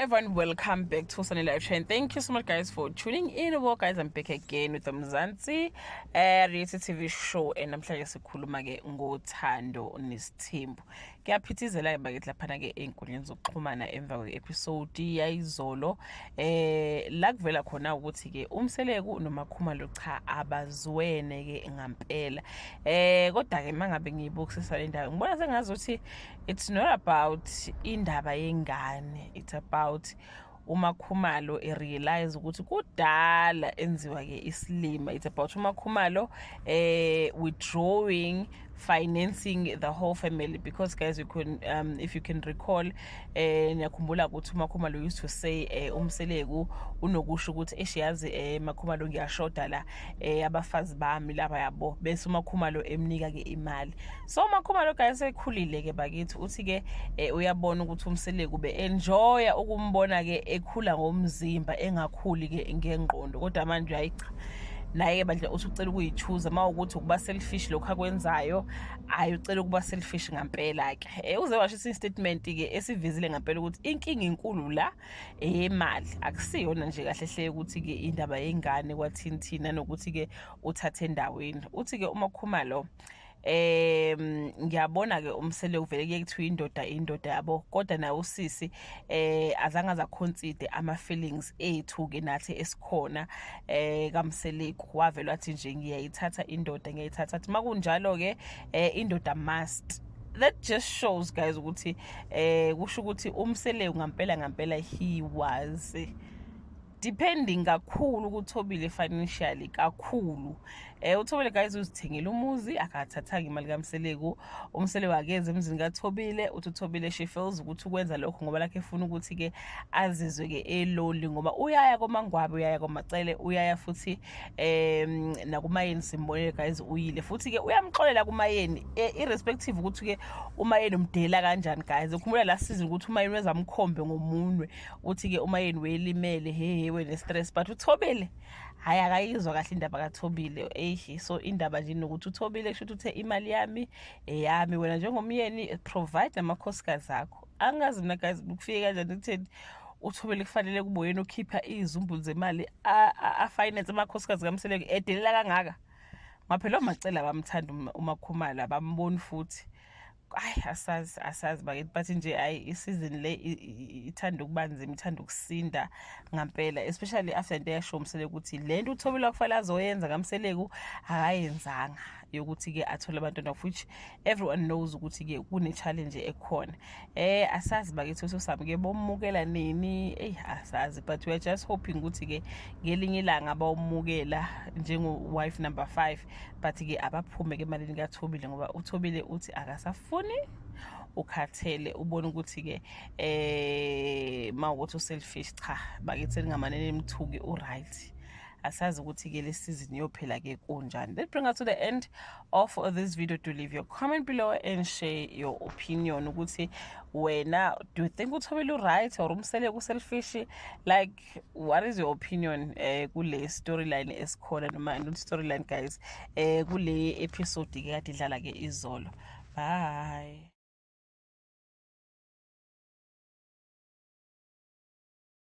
Everyone, welcome back to Sunny Live Chain. Thank you so much, guys, for tuning in. Well, guys, I'm back again with the Mzansi reality TV show, and namhlanje sikhuluma ke ngoThando Nesithembu. Kuyaphithizela ke bakithi laphana ke ey'nkundleni zokuxhumana emva kwe-episode yayizolo, la kuvela khona ukuthi ke uMseleku noMaKhumalo cha, abazwene ke ngampela. Kodwa ke mangabe ngiyibukisisa le ndawo, ngibona sengazuthi it's not about indaba yengane, it's about uMaKhumalo erealize ukuthi kudala enziwa ke isilima. It's about uMaKhumalo withdrawing financing the whole family, because guys, you can if you can recall, niyakhumbula ukuthi uMaKhumalo used to say, uMseleku unokusho ukuthi, "Eshiyazi, MaKhumalo, ngiyashoda la, abafazi bami laba, yabo," bese uMaKhumalo emnika ke imali. So uMaKhumalo, guys, ekhulile ke bakithi, uthi ke uyabona ukuthi uMseleku be enjoya ukumbona ke ekhula ngomzimba, engakhuli ke ngengqondo. Kodwa manje, hayi cha, naye bandla uthi ucela ukuyichoose uma ukuthi ukuba selfish lokho akwenzayo. Hayi, ucela ukuba selfish ngampela ke. Uze washo statement ke esivezile ngampela ukuthi inkinga inkulu la eyemali, akusiyona nje kahle hle ukuthi ke indaba yengane kwathini thina nokuthi ke uthathe endaweni. Uthi ke uMaKhumalo, ngiyabona ke uMsele uvele kuye kuthiwa indoda, indoda, yabo, kodwa nawe usisi azange azaconsider ama feelings ethu ke nathi esikhona kaMseleku. Wavela wathi nje, "Ngiyayithatha indoda, ngiyayithatha." Athi makunjalo ke, indoda must. That just shows, guys, ukuthi kusho ukuthi uMseleku ngampela ngampela he was depending kakhulu kuThobile financially kakhulu. UThobile, guys, uzithengile umuzi, akathathanga imali kaMseleku. UMseleku akeze emzini kaThobile. Uthi uThobile, she feels ukuthi ukwenza lokho ngoba lakhe efuna ukuthi ke azizwe ke eloli, ngoba uyaya koMangwabe, uyaya koMacele, uyaya futhi nakuMayeni. Simbonile, guys, uyile futhi ke, uyamxolela kuMayeni, irrespective ukuthi ke uMayeni umdela kanjani. Guys, ukhumbula last season ukuthi uMayeni wezamkhombe ngomunwe, uthi ke uMayeni welimele, he he, wene stress, but uThobile, hayi, akayizwa kahle indaba kaThobile. Eyi, so indaba nje nokuthi uThobile kusho ukuthi uthe imali yami eyami, wena njengomyeni provide amakhosikazi akho. Angazi mina, guys, kufike kanjani ekutheni uThobile kufanele kube yena okhipha izizumbulu zemali afinance amakhosikazi kaMseleku, edelela kangaka? Ngaphela oMacele abamthanda uMaKhumalo, abamboni futhi. Hayi, asazi, asazi bakithi, but nje hayi, isizini le ithanda ukuba nzima, ithanda ukusinda ngampela, especially after into eyasho uMseleku ukuthi le nto uThobile kufanele azoyenza kaMseleku akayenzanga, yokuthi-ke athole abantwana, of which everyone knows ukuthi-ke kune-challenge ekhona. Asazi bakithi usosami-ke bomukela nini. Eyi, asazi, but we are just hoping ukuthi-ke ngelinye ilanga bawumukela njengo-wife number 5, but-ke abaphume-ke emalini kaThobile, ngoba uThobile uthi akasafuni, ukhathele, ubona ukuthi-ke mawukuthi uselfish. Cha bakithi, ningamane nimthuki, u-right. Asazi ukuthi-ke le season iyophela-ke kunjani. That bring us to the end of this video. Do leave your comment below and share your opinion ukuthi wena, do you think uThobile u-right or uMseleku u-selfish? Like, what is your opinion kule storyline esikhona, noma not storyline, guys, kule episode ke kade idlala ke izolo? Bye.